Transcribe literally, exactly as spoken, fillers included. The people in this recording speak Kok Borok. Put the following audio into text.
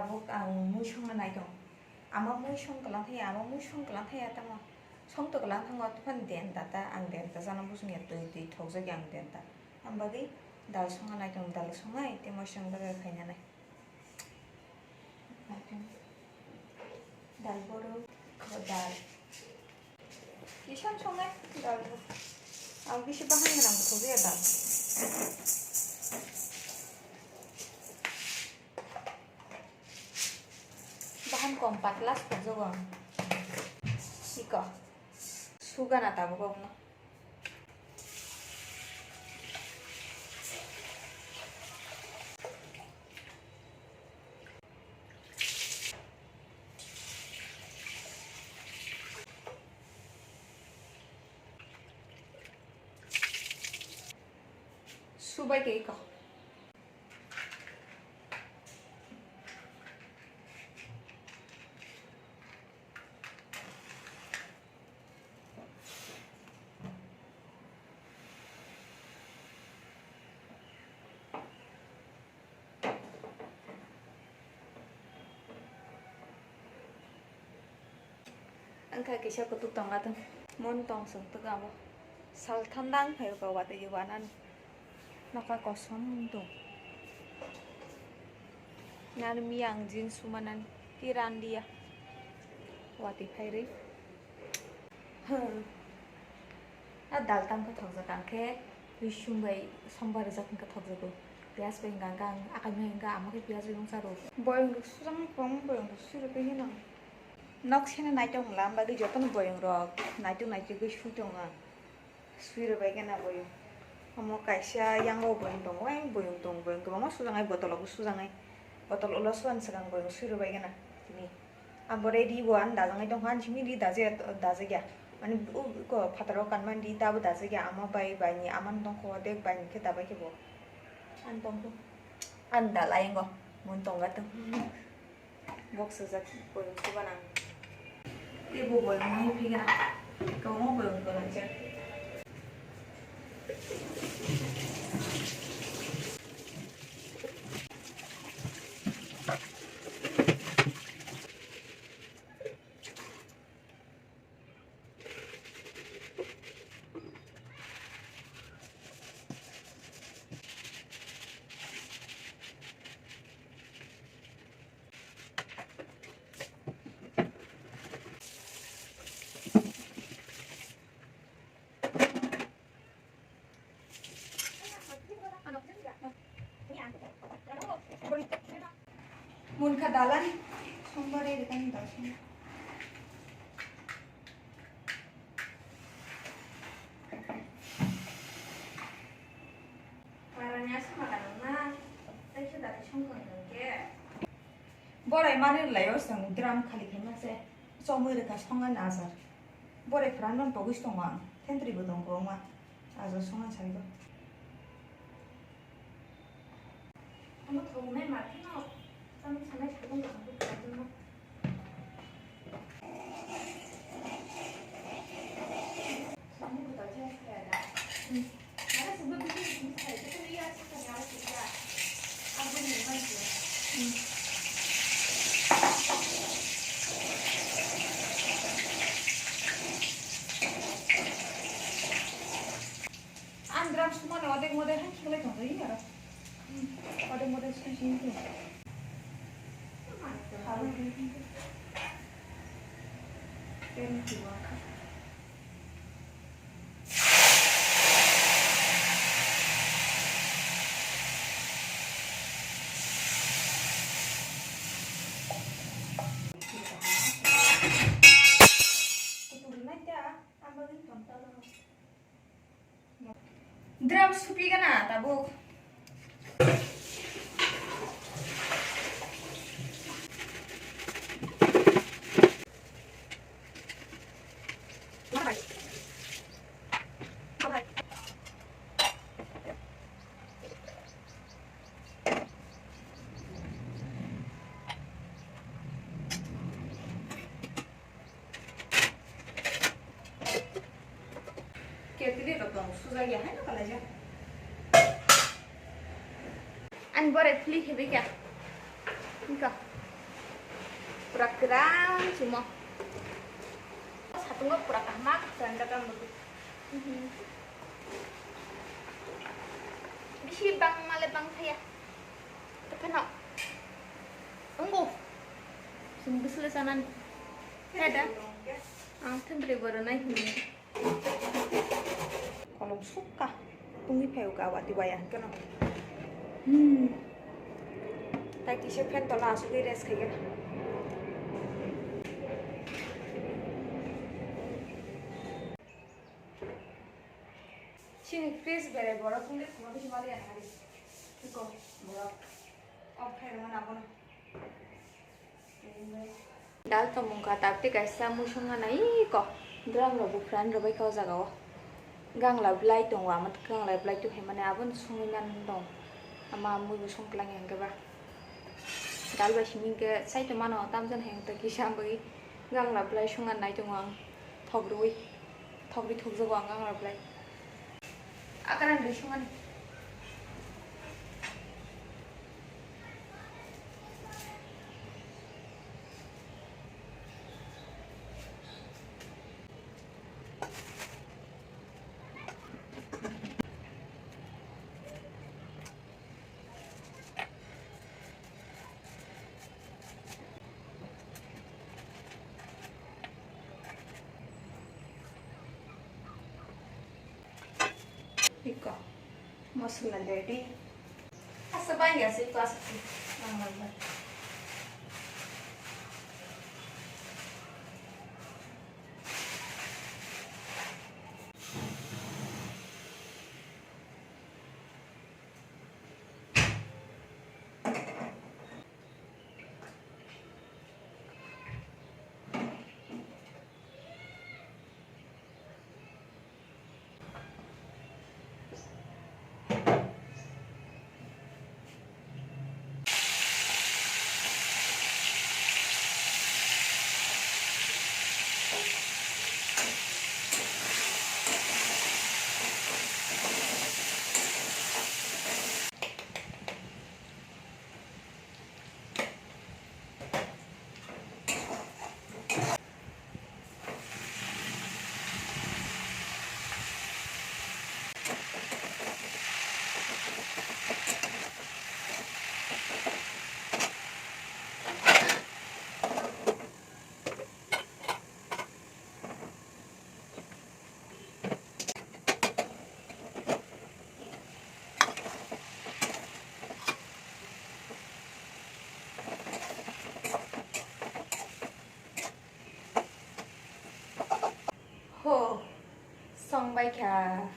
Tabuk ang mui songna nai tong. Ama mui song kwlang thaya, ama mui song kwlang thaya tamo. Song to kwlang thango, tufan denta ta, ang denta jana busung ya, twi twi thokjak ya ang denta. Ang bagwi dal songna nai tong, dal songnai, tei moisong bagwi khaina nai. Dal boro, dal. Kisam songnai dal bo. Ang bisi bahan gwnang bo thokjaya dal. Bahan kom patla sokjago ang. Iko. Sugana tabuk kok no. Subai ke iko. Wngkha kisa kutuk tongla tong. Mon tong song tuk amo. Sal thanda wng phaio ka watwi wanani. Nokha kosom tong. Nani miyang jeans sumanani. Ki randiya. Watwi phairwi. Hmm. A dal tang khe thokjak ang khe, risum bai sombar rijak hwn khe thokjago. Piyaj bai hwnka hwnka ang akai mai hwnka, ama khe piyaj bai nung charo. Boyong rok sujak kwbangma boyong rok sui rwgwi hino. Nok sene naitok wngla, am bagwi jotono boyong rok naitok naitok gwi sui tongo ang. Sui rwbai khe na boyong. Omo kaisa yango boyong tongo, ai boyong tongo, boyong kwbangma sujak ai botolo bo sujak ai. Botol ulo suan swkang boyong sui rwbai khe na tini. Abo ready bo ang dajak nai tongkha, ang simi ri dajakya, dajakya. Mane, u, ko phataro kanmani ri tabo dajakya, ama bai, baini ama no tongkha, odek baini khe dabai khe bo. Ang tongkha. Ang dalai ngo, mun tongga tong. Bok sujak, boyong suba nang. Tei bo boyong nai phigena. Kwbangma boyong tongo je. Munkha dalan, sombar e dekan dal sombar. Parani aswk ma kanang na, tei khe dati songkha hwnkhe. Borai mani rwlai o chwng drum khali khaima se, chomwi rwkha songa ni ajar. Borai phwrang no pogwi tongo ang, thentwrwi bo tongo kwbangma, ajar songa ni sari bo. Omo thogmai ma phino, tamo sanai sabun kaham khe khlai tongma. Ang drum sumano odek modek hai khiklai tongjai aro. Odek modek sui sui tong. Thank you. Drum supi gana tabuk. Ketili rok tong sujak ya, haino kalaijak. Ani borai phili khebi kha. Niko. Pura kwran chimo. Satungo pura kahma kwran jagam. Bisi bangmale bangthaya. Tephano. Ungu. Sum bisle sanan. Ada. Ang thembre boro nai hini. Kolom sukha. Tungwi phaio ka wati waya hwnkhe no. Hmm. Tai kisa fan tola asugwi rest khaigena. Chini fresh berai borok wngkhe khuma bisi mali ya hari. Iko borok. Off khai rwmani abono. Dal tongmung kha, tabuk tei kaisa mui songna nai ko. Drum rok bo pran rwbai kha o jaga o. Gangla blai tongo, ama gangla blai tubui mani abono songwi nani tong. Ama mui bo song twlang ya hwnkhe ba. Dal bai simi hwnkhe saito mano, tamjani hai hwnkhe kisa bagwi gangla blai songna nai tongo ang. Thok rwui, thok rwi thokjago ang gangla blai. Akana rwi songmani. Iko, masala ready. Asa bang ya sih, iko asa sih. Nang nang nang. Ho, songbai kha.